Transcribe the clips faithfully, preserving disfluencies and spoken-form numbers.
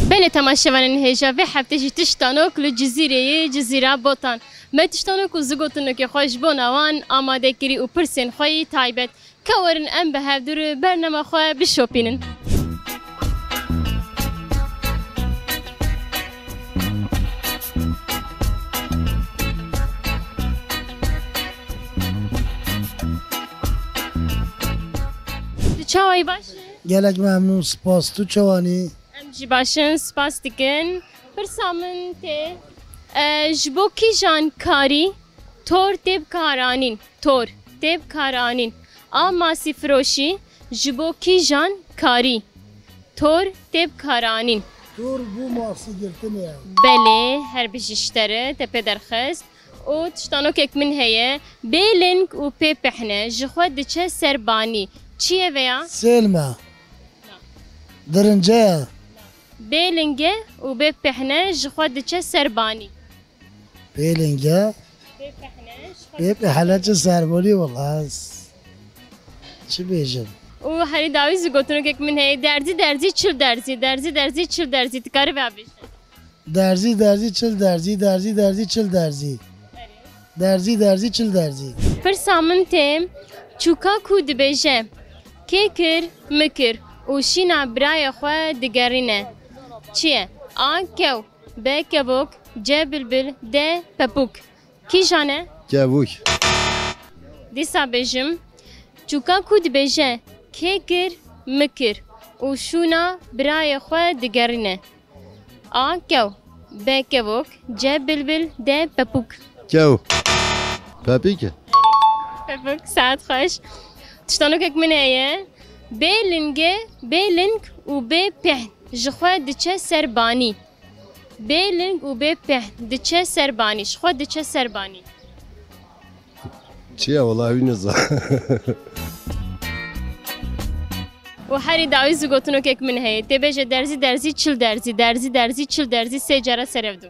Belê temaşevanên hêja, vê heftê jî tiştanok li Cizîrê yê, Cizîra Botan. Me tiştanok û zigotinokê xwe ji bona wan amade kirî û pirsên xwe yî taybet. Ke werin em bi hevdû re bernama xwe bişopînin. Tu çawa yî, baş î? Gelek memnûn, spas. Tu çawan î? Em jî baş in, spas dikin. Pirsa min tê, e, ji bo kîjan karî tor tê bikaranîn? Tor tê bikaranîn. A masîfiroşî, ji bo kîjan karî tor tê bikaranîn? Tor bo masî girtinê ye. Belê, her bijî ji te re, te pê derxist. Û tiştanokek min heye, bê ling û pê pehne, ji xwe diçe ser banî. Çi ye vêya? Sêlm e. Dirince ye. Bê ling e û bê pehne, ji xwe diçe ser banî. Bê ling e. Bê pehne, ji xwe Bê pehne çi ser banî, wela ez çi bêjim? Û herî dawî zî gotinokek min heye, derzî derzî çil derzî, derzî derzî çil derzî, tu karî vêya bêjî? Derzî, derzî, çil derzî, derzî, derzî, çil derzî. Derzî, derzî, çil derzî. Pirsa min tê, çûka ku dibêje, kê kir, mi kir û şîna birayê xwe digerîne. Çi ye? A kew, B kevok, C bilbil, D pepûk. Kîjan e? Kevok. Dîsa bêjim, çûka ku dibêje, kê kir, mi kir û şûna birayê xwe digerîne. A kew, B kevok, C bilbil, D pepûk. Kew. Pepîk e. Pepûk, saet xweş. Tiştanokek min heye. Bê lingê, bê ling û bê peh ji xwe diçe ser banî. Bê ling û bê peh diçe ser banî. Ji xwe diçe ser banî. Çi ye wela wî niza. Û herî dawî zî gotinokek min heye. Tê bêje derzî derzî çil derzî, derzî derzî çil derzî sê cara ser hevdû.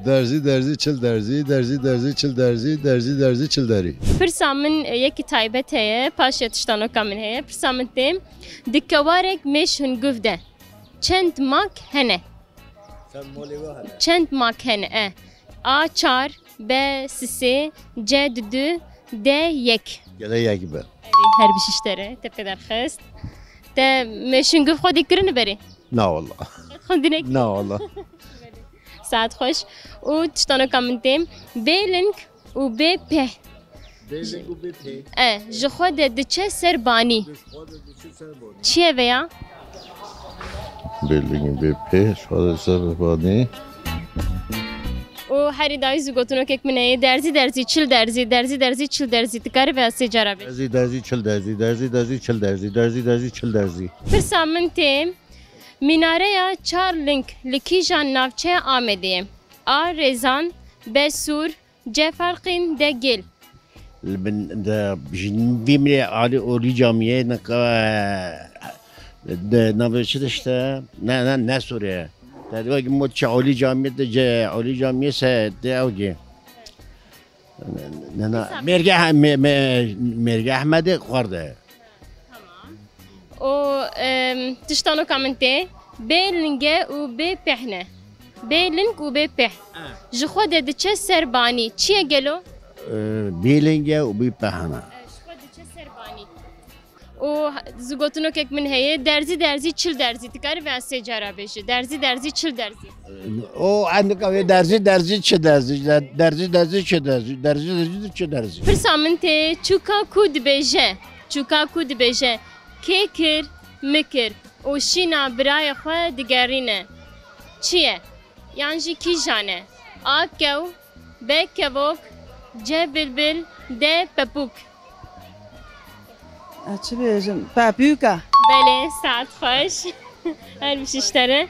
Derzî derzî çil derzî, derzî derzî çil derzî, derzî derzî çil derî. Pirsa min, e, yekî taybet heye, paşê tiştanoka min heye. Pirsa min tê, di kewarek mêş hunguv de çend mak hene? Çend mak hene? E. A çar, B sisê, C dudu, D yek. Gele yek be. Erê, her bijî ji te re, te pê derxist. Te mêşûn guv xwedî kirin berê? Na wala. Xwendinê Na wala. Saet xweş. Û tiştanoka min tê. Bê ling û bê peh. Bê ling û bê peh. E, ji xwe de diçe ser banî. Ji xwe de diçe ser banî. Çi ye vêya? Bê ling û bê peh, ji xwe de ser banî. Û herî dawî zî gotinokek min heye. Derzî derzî çil derzî, derzî derzî çil derzî. Tu karî vêya sê cara bêjî? Derzî derzî çil derzî, derzî derzî çil derzî, derzî derzî çil derzî. Pirsa min tê. Mînareya çar ling li kîjan navçeya Amedê ye? A Rêzan, B Sûr, C Farqîn, D Gêl. Li bin de jin vî milê alî olî camiyê nika de navê çi de işte? Ne, ne, ne Sûriye. Te diwa ki mot çi olî camiyê de ce olî camiyê se de ew ki. Ne, ne, Mêrge, me, me, Mêrge Ehmedê xwar de. Tamam. Û, em, tiştanoka min tê, bê linge û bê peh ne. Bê ling û bê peh. Ha. Ji xwe de diçe ser banî. Çi ye gelo? Ee, bê linge û bê peh ne. Ee, ji xwe diçe ser banî. Û zî gotinokek min heye, derzî derzî çil derzî. Tu karî vêya sê cara bêjî. Derzî derzî çil derzî. O endika vê derzî, derzî çi derzî, der-, derzî, derzî çi derzî, derzî, derzî çi derzî. Pirsa min tê, çûka ku dibêje, çûka ku dibêje, kê kir, mi kir û şîna birayê xwe digerîne. Çi ye? Yan jî kîjan e? A kew, B kevok, C bilbil, D pepûk. Ez çi bêjim? Pepûka. Belê, saet xweş. Her bijî ji te re.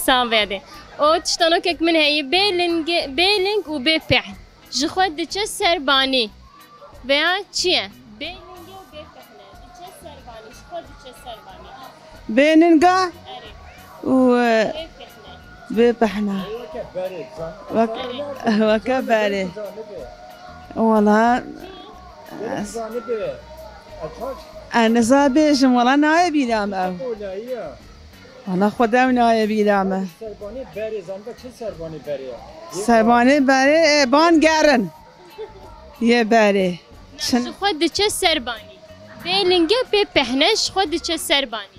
Sax bê. Û tiştanokek min heye, bê lingê, bê ling û bê peh. Ji xwe diçe ser banî. Vêya çi ye? Bê lingê û bê peh ne. Diçe ser banî. Ji xwe diçe ser banî. Bê ninga Erê. û, e, Bê peh ne. Bê pehna. Weke, weke berê. Wala. Ez niza bêjim, wala nayê bîra me ew. Ana xwe dew nayê bîra me. Serbanê berê, zanî çi serbanê berê ya? Serbanê berê, e, ban gerin. Yê berê. Çin- Ji xwe diçe serbanî. Bê linge pê pehne ji xwe diçe serbanî.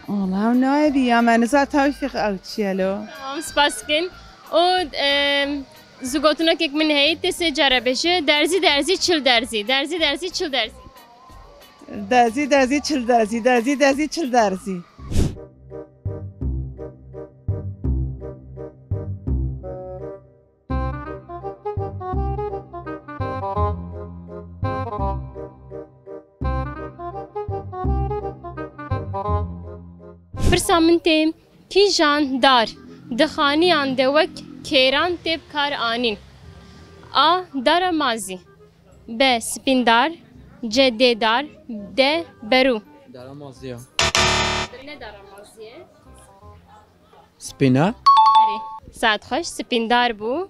Ana ew nayê bîra me, niza Tewfîq ew çi ye lo? Tamam, spas dikin. Û, em, zigotinokek min heye, tê sê cara bêje. Derzî, derzî, çil derzî. Derzî, derzî, çil derzî. Derzî, derzî, çil derzî. Derzî, derzî, çil derzî. Pirsa min tê, kîjan dar di xaniyan de wek kêran tê bi kar anîn? A. Dara mazî. B. Spîndar. C. Dêdar. D. Berû. Dara mazî ya. Ne dara mazî ye? Spînar. Erê. Saet xweş, spîndar bû.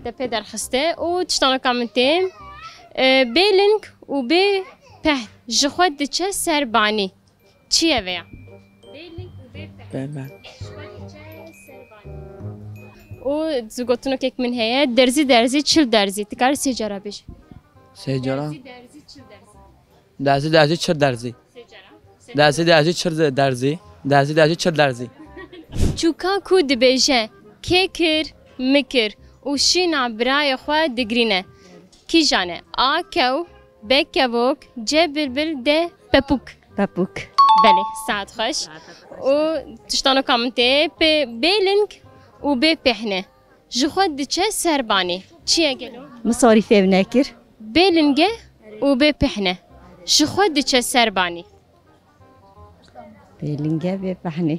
Te pê derxiste û tiştanoka min tê. E, bê ling û bê peh ji xwe diçe ser banî. Çi ye vêya? Bê ling û bê peh. Bê peh. Ji xwe diçe ser banî. Û zigotinokek min heye, derzî derzî, çil derzî. Ti karî sê cara bêje. Sê cara? Derzî derzî, çil derzî. Derzî derzî, çil derzî. Sê cara. Derzî derzî, çil derzî. Derzî derzî, çil derzî. Çûka ku dibêje, kê kir, mi kir û şîna birayê xwe digirîne. Kîjan e? A. Kew. B. Kevok. C. Bilbil. D. Pepûk. Pepûk. Belê, saet xweş. Û tiştanoka min tê, pê, bê ling û bê pêhne. Ji xwe diçe ser banî. Çi ye gelo? Min sorî fêm nekir. Bê linge û bê pehne. Ji xwe diçe ser banî. Bê linge bê pehne.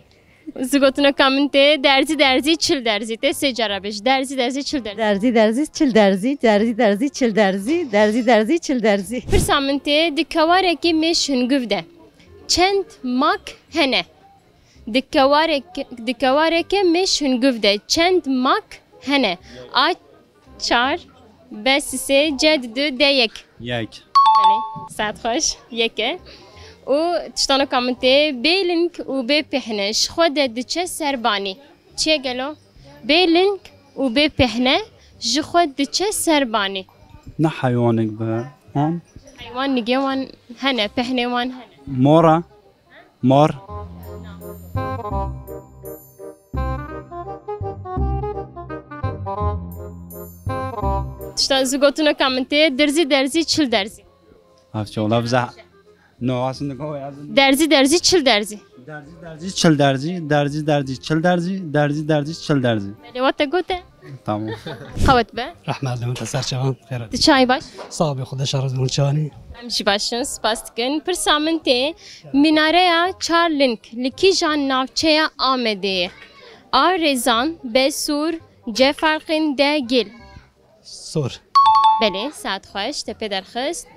Zigotineka min tê, derzî derzî çil derzî. Tê sê cara bêj. Derzî derzî çil derzî. Derzî derzî çil derzî. Derzî derzî çil derzî. Derzî derzî çil derzî. Pirsa min tê, di kewarekî mêş hunguv de çend mak hene? Di kewareke, di kewareke mêş hunguv de çend mak hene? A çar, B sisê, C didu, D yek. Yek. Belê, saet xweş. Yek e. Û tiştanoka min tê, bê ling û bê pêhne ji xwe de diçe ser banî. Çi ye gelo? Bê ling û bê pêhne ji xwe diçe ser banî. Ne heywanek be, an? Heywan nigê wan hene, pêhnê wan hene. Mor e. Mar. Tişta zigotineka min tê, derzî derzî çil derzî. Ev çi ola bize. No, aslında go yazın. Derzî derzî çil derzî. Derzî derzî çil derzî. Derzî derzî çil derzî. Derzî derzî çil derzî. Belê, wat te gote. Tamam. Qewet be. Rahmet lewin te ser çavan xêr. Ti çayî baş? Sağ ol, Xuda şer razî çavanî. Em jî baş in, spas dikin. Pirsa min tê, minareya çar ling li kîjan navçeya Amedê ye? A Rêzan, B Sûr, C Farqîn, D Gil. Sûr. Belê, saet xweş, te pê derxist.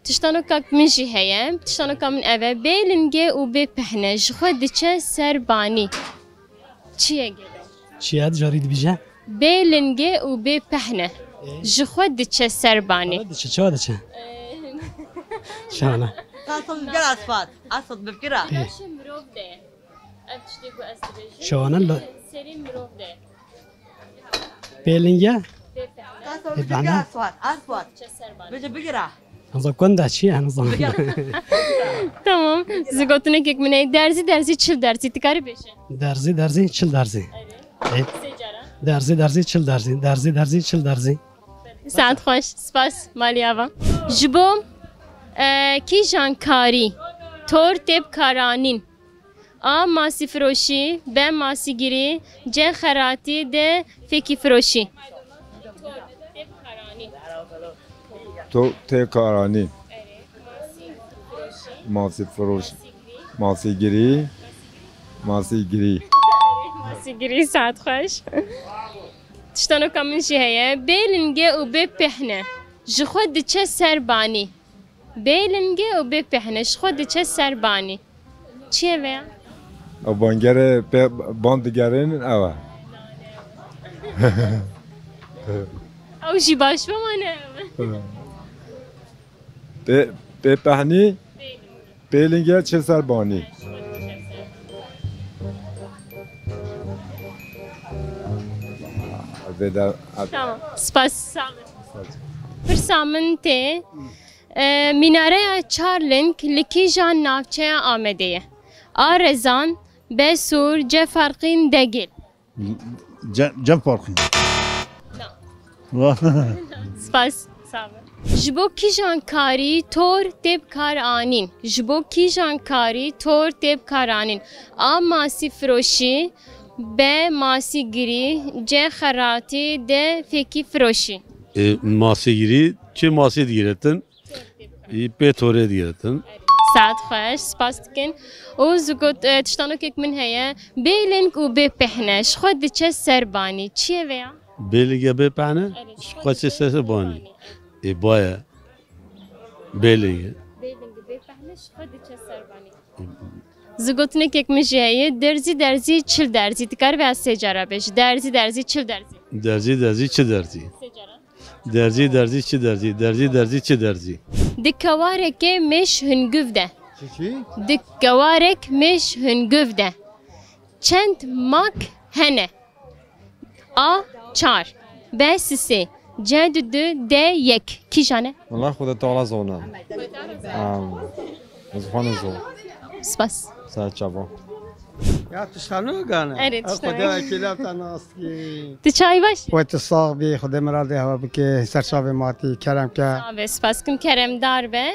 Tiştanokak min jî heye. Tiştanoka min ev e. Bê lingê û bê pehne ji xwe diçe ser banî. Çi ye gelo? Çi ye, carî dibîje? Bê lingê û bê pehne. Ê? Ji xwe diçe ser banî. Xwe diçe, çawa diçe? Ee, Şahane. Asıl bikira Esfat. Asıl bikira. Ê. Telaşê mirov de. Ev tiştê ku ez dibêjim, Şahane la- serê mirov de. Bê linge? Bê pehne. Asıl Ê, bikira bana? Esfat. Asfat. Diçe ser banî. Bêje bikira. Heza kunda çi ye, heza? Tamam. Zigotinekek min heye. Derzî, derzî, çil derzî. Ti karî bêje? Derzî, derzî, çil derzî. Evet. Ê? Sê cara. Derzî, derzî, çil derzî. Derzî, derzî, çil derzî. Saet xweş. Spas. Malî ava. Ji bo, e, kîjan karî tor tê bikaranîn? A. Masîfiroşî. B. Masîgirî. C. Xeratî. D. Fêkîfiroşî. Tor tê karanî. Masîfiroş. Masîgirî. Masîgirî. Masîgirî, saet xweş. Tiştanoka min jî heye. Bê linge û bê pehne. Ji xwe diçe ser banî. Bê linge û bê pehne ji xwe diçe ser banî. Çi ye vêya? Ew bangere pê ban digerînin ew e. Ew jî baş be wane. Pê, pê pehnî, pê linge çe ser banî. Tamam. Spas. Sağ olun. Pirsa min tê, e, mînareya Çarlink li kîjan navçeya Amedê ye? A Rezan, B Sûr, C Farqîn, D Gêl. Cem, Cem Farqîn. Spas. Sağ olun. Ji bo kîjan karî tor tê bi kar anîn? Ji bo kîjan karî tor tê bi kar anîn? A masî firoşî, B masî girî, C xeratî, D fêkî firoşî. E, masî girî, çi masî digirêtin? Î pê torê digirêtin. Saet xweş, spas dikin. Û zigot, e, tiştanokek min heye. Bê ling û bê pehne, ji xwe diçe ser banî. Çi ye vêya? Bê ling e bê pehne? Erê, ji xwe diçe ser banî. Ê baye. Bê ling e. Bê ling û bê pehne, ji xwe diçe ser banî. Zigotinekek min jî heye. Derzî, derzî, çil derzî. Dikarî vêya sê cara bêjî. Derzî, derzî, çil derzî. Derzî, derzî, çi derzî? Sê cara. Derzî, derzî, çi derzî? Derzî, derzî, çi derzî? Di kewarekê mêş hunguv de. Çi, çi? Di kewarek mêş hunguv de çend mak hene? A çar, B sisê, C du du, D yek. Kîjan e? Wala Xwedê Teala zana. Am, ez xwe nizon. Spas. Ser çava. Ya tiştano gane. Erê, tiştano. Xwedê kêlata naskî. Tu çay baş? We tu sax bî, Xwedê miradê hewa bike, ser çavê matî, kerem ke. Sax be, spas kim, keremdar be.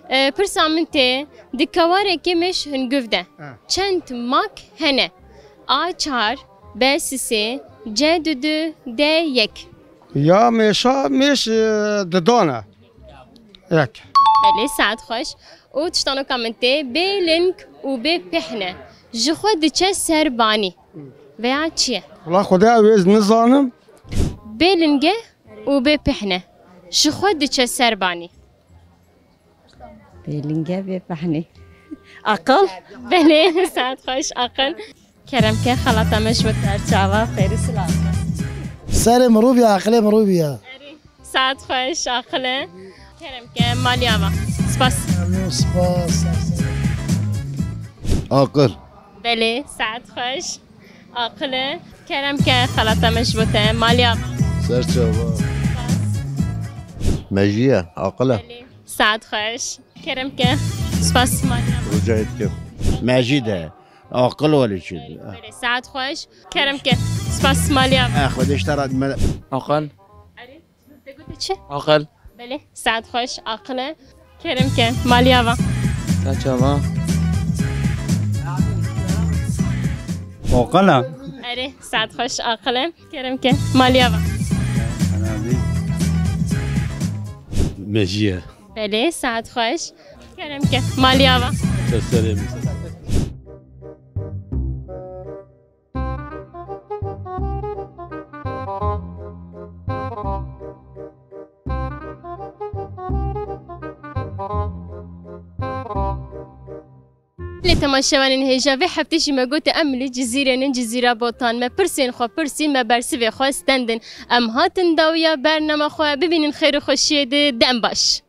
E, pirsa min tê, di kewarekê mêş hunguv de. Ha. Çend mak hene? A çar, B sisê, C du du, D yek. Ya mêşa, mêş, e, didan e. Yek. Belê, saet xweş. Û tiştanoka min tê, bê ling û bê pehne ji xwe diçe ser banî. Veya çi ye? Wala Xwedê ew ez nizanim. Bê linge û bê pehne ji xwe diçe ser banî. Bê linge bê pehnê. Aqil? Belê, saet xweş, aqil. Kerem ke, xelata me ji bo te çava, xêr û silav. Serê mirovî, aqilê mirovî ye. Saet xweş, aqil e. Kerem ke, malî ava. Spas. Spas. Aqil. Belê, saet xweş. Aqil e. Kerem ke, xelata me ji bo te. Malî ava. Ser çava. Mejî ye, aqil e. Belê. Saet xweş. Kerem ke. Spas, malî ava. Rica dikim. Mejî de. Aqil welî çi? Belê, belê. Saet xweş. Kerem ke. Spas, malî ava. Eh, Xwedê ji te re me- Aqil. Erê. Te gote çi? Aqil. Belê, saet xweş, aqil e. Kerem ke, malî ava. Te çava? Aqil e. Erê, saet xweş, aqil e. Kerem ke, malî ava. Mejî ye. Belê, saet xweş. Kerem ke, malî ava. Te serê min. Lê temaşevanên hêja, vê heftê jî me gote em li Cizîrê nin, Cizîra Botan. Me pirsên xwe pirsîn, me bersivê xwe stendin. Em hatin dawiya bernama xwe, bibînin xêr û xweşiyê di, dem baş.